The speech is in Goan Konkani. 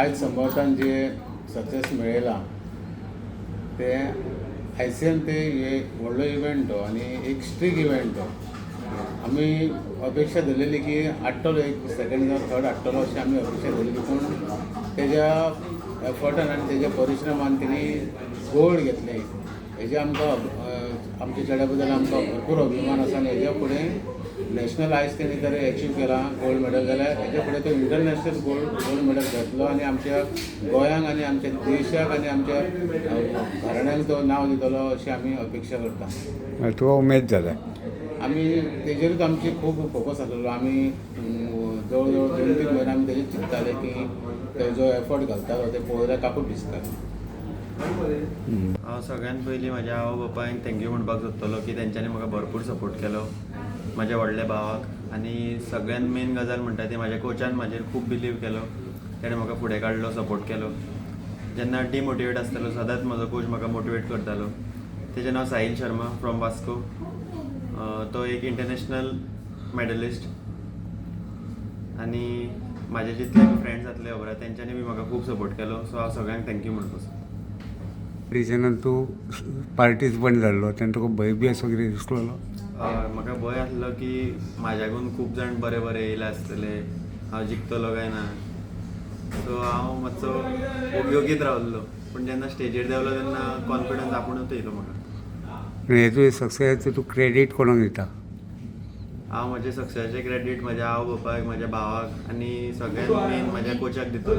आयज समर्थान जे सक्सेस मेळयला ते आयसीएन ते एक व्हडलो इव्हेंट तो आनी एक स्ट्रीक इव्हेंट तो. आमी अपेक्षा धरलेली की हाडटलो एक सेकंड जावं थर्ड हाडटलो अशें आमी अपेक्षा धरलेली, पूण तेज्या एफर्टान आनी तेज्या परिश्रमान तेणी गोल्ड घेतलें. हेजे आमकां आमच्या चेड्या बद्दल आमकां भरपूर अभिमान आसा. आनी हेज्या फुडें नॅशनल आयज तेणी जर एचीव केलां गोल्ड मेडल जाल्यार हेज्या फुडें तो इंटरनॅशनल गोल्ड मेडल घेतलो आनी आमच्या गोंयांक आनी आमच्या देशाक आनी आमच्या घराण्यांक तो नांव दितलो अशी आमी अपेक्षा करता. तुका उमेद जाला? आमी तेजेरूच आमची खूब फोकस आसलेलो. आमी जवळ जवळ 2-3 म्हयने आमी तेजेर चिंत्ताले की तो जो एफर्ट घालतालो ते पळयल्यार काकूट दिसतालें. हांव सगळ्यात पयलीं म्हाज्या आवय बापायक thank you म्हणपाक सोदतलो की तेंच्यांनी म्हाका भरपूर सपोर्ट केलो, म्हाज्या व्हडल्या भावाक. आनी सगळ्यात मेन गजाल म्हणटा ती म्हाज्या कोचान म्हाजेर खूब बिलीव केलो. तेणें म्हाका फुडें काडलो, सपोर्ट केलो. जेन्ना डिमोटिवेट आसतालो, सदांच म्हजो कोच म्हाका मोटिवेट करतालो. तेजें नांव साहील शर्मा फ्रॉम वास्को. तो एक इंटरनॅशनल मॅडलिस्ट. आनी म्हाजे जितले फ्रेंड्स जातले खबर आहा, तेंच्यांनी बी म्हाका खूब सपोर्ट केलो. सो हांव सगळ्यांक thank you म्हणपाक सोदता. रिजनान तूं पार्टिसिपंट जाल्लो तेन्ना तुका भंय बी असो कितें दिसलेलो? हय, म्हाका भंय आसलो की म्हाज्याकून खूब जाण बरे बरे येयले आसतले, हांव जिखतलो काय ना. सो हांव मातसो ओगी ओगीत रावल्लो, पूण जेन्ना स्टेजीर देंवलो तेन्ना कॉन्फिडन्स आपुणूच येयलो म्हाका. आनी हे तुजें सक्सेस तूं क्रेडीट कोणाक दिता? हांव म्हजें सक्सेसाचें क्रेडीट म्हज्या आवय बापायक, म्हज्या भावाक आनी सगळ्यात मेन म्हज्या कोचाक दितलो.